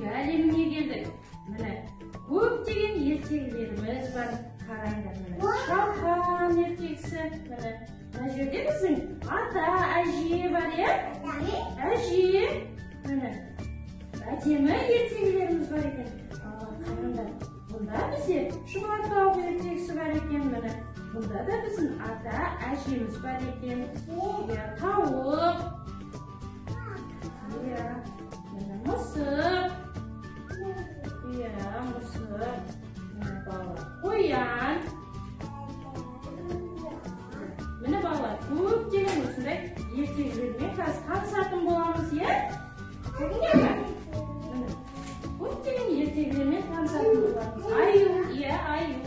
әлеміне келдік. Міне, көптеген ертегілеріміз бар. Қараңдар, міне, Шалқан ертегісі. Міне, мына жерде біздің ата, әже бар, иә? Әже. Міне, әдемі ертегілеріміз бар екен. Балалар, қараңдар, бұнда бізде Шұбар тауық ертегісі бар екен. Міне, бұнда да біздің ата, әжеміз бар екен. Иә, тауық. Иә, міне, мысық. Иә, мысық. Міне, балалар, қоян. Міне, балалар, көптеген осындай ертегілермен қазір танысатын боламыз, иә? Көрдіңдер ме? Міне, көптеген ертегілермен танысатын боламыз. Аю, иә, аю.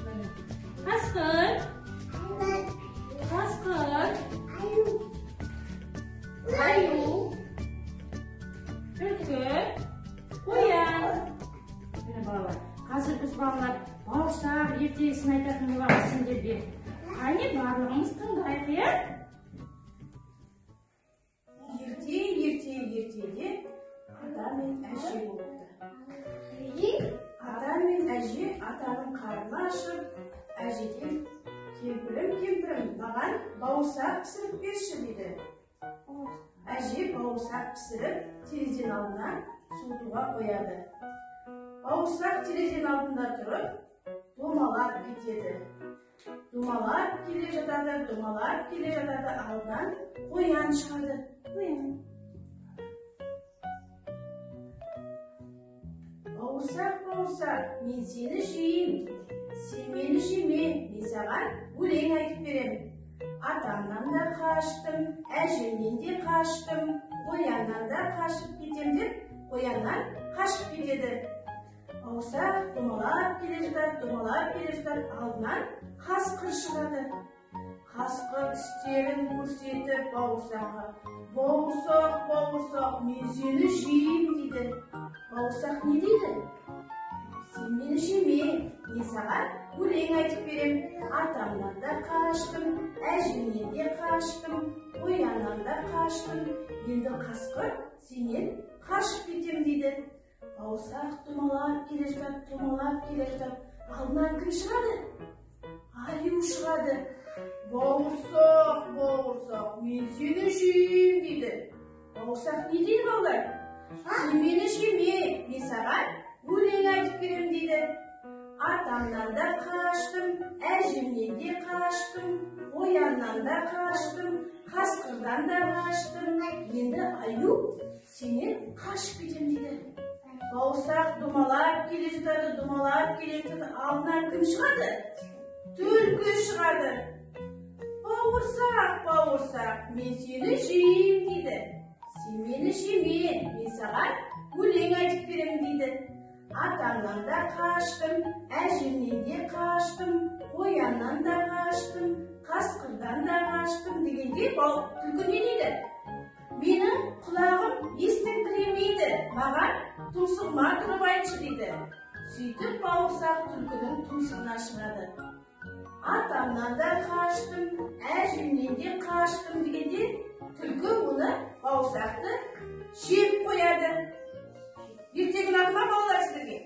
Міне, қасқыр. Қасқыр. Аю. Түлкі. Қоян. Міне, балалар, қазір біз, балалар, бауырсақ ертегісін айтатын боламыз сендерге. Қане, барлығымыз тыңдайық, иә? Ерте, ерте, ертеде ата мен әже болыпты. Ата мен әже атаның қарны ашып, әжеден: «Кемпірім, кемпірім, маған бауырсақ пісіріп берші», – дейді. Әже бауырсақ пісіріп, терезенің алдына суытуға қояды. Бауырсақ терезенің алдында тұрып, домалап кетеді. Домалап келе жатады, домалап келе жатады, алдынан қоян шығады. Қоян. «Бауырсақ, бауырсақ, мен сені жеймін, сен мені жеме, мен саған өлең айтып беремін. Атамнан да қаштым, әжемнен де қаштым, қояннан да қашып кетем», – деп қояннан қашып кетеді. Бауырсақ домалап келе жатады, домалап келе жатады, алдынан қасқыр шығады. Қасқыр тістерін көрсетіп бауырсаққа: «Бауырсақ, бауырсақ, мен сені жеймін», – дейді. Бауырсақ не дейді? «Сен мені жеме, мен саған өлең айтып беремін. Атамнан да қаштым, әжемнен де қаштым, қояннан да қаштым, енді қасқыр сенен қашып кетем», – дейді. Бауырсақ домалап келе жатады, домалап келе жатады, алдынан кім шығады? Аю шығады. «Бауырсақ, бауырсақ, мен сені жеймін», – дейді. Бауырсақ не дейді, балалар? «Сен мені жеме, мен саған өлең айтып беремін», – дейді. «Атамнан да қаштым, әжемнен де қаштым, қояннан да қаштым, қасқырдан да қаштым, енді аю сенен қашып кетемін», – дейді. Бауырсақ домалап келе жатады, домалап келе жатады, алдынан кім шығады? Түлкі шығады. «Бауырсақ, бауырсақ, мен сені жеймін», – дейді. «Сен мені жеме, мен саған өлең айтып беремін», – дейді. «Атамнан да қаштым, әжемнен де қаштым, қояннан да қаштым, қасқырдан да қаштым», – дегенде түлкі не дейді? «Менің құлағым естіңкіремейді, маған тұмсығыма тұрып айтшы», – дейді. Сөйтіп бауырсақ түлкінің тұмсығына шығады. «Атамнан да қаштым, әжемнен де қаштым», – дегенде түлкі оны, бауырсақты, жеп қояды. Ертегі ұнады ма, балалар, сіздерге?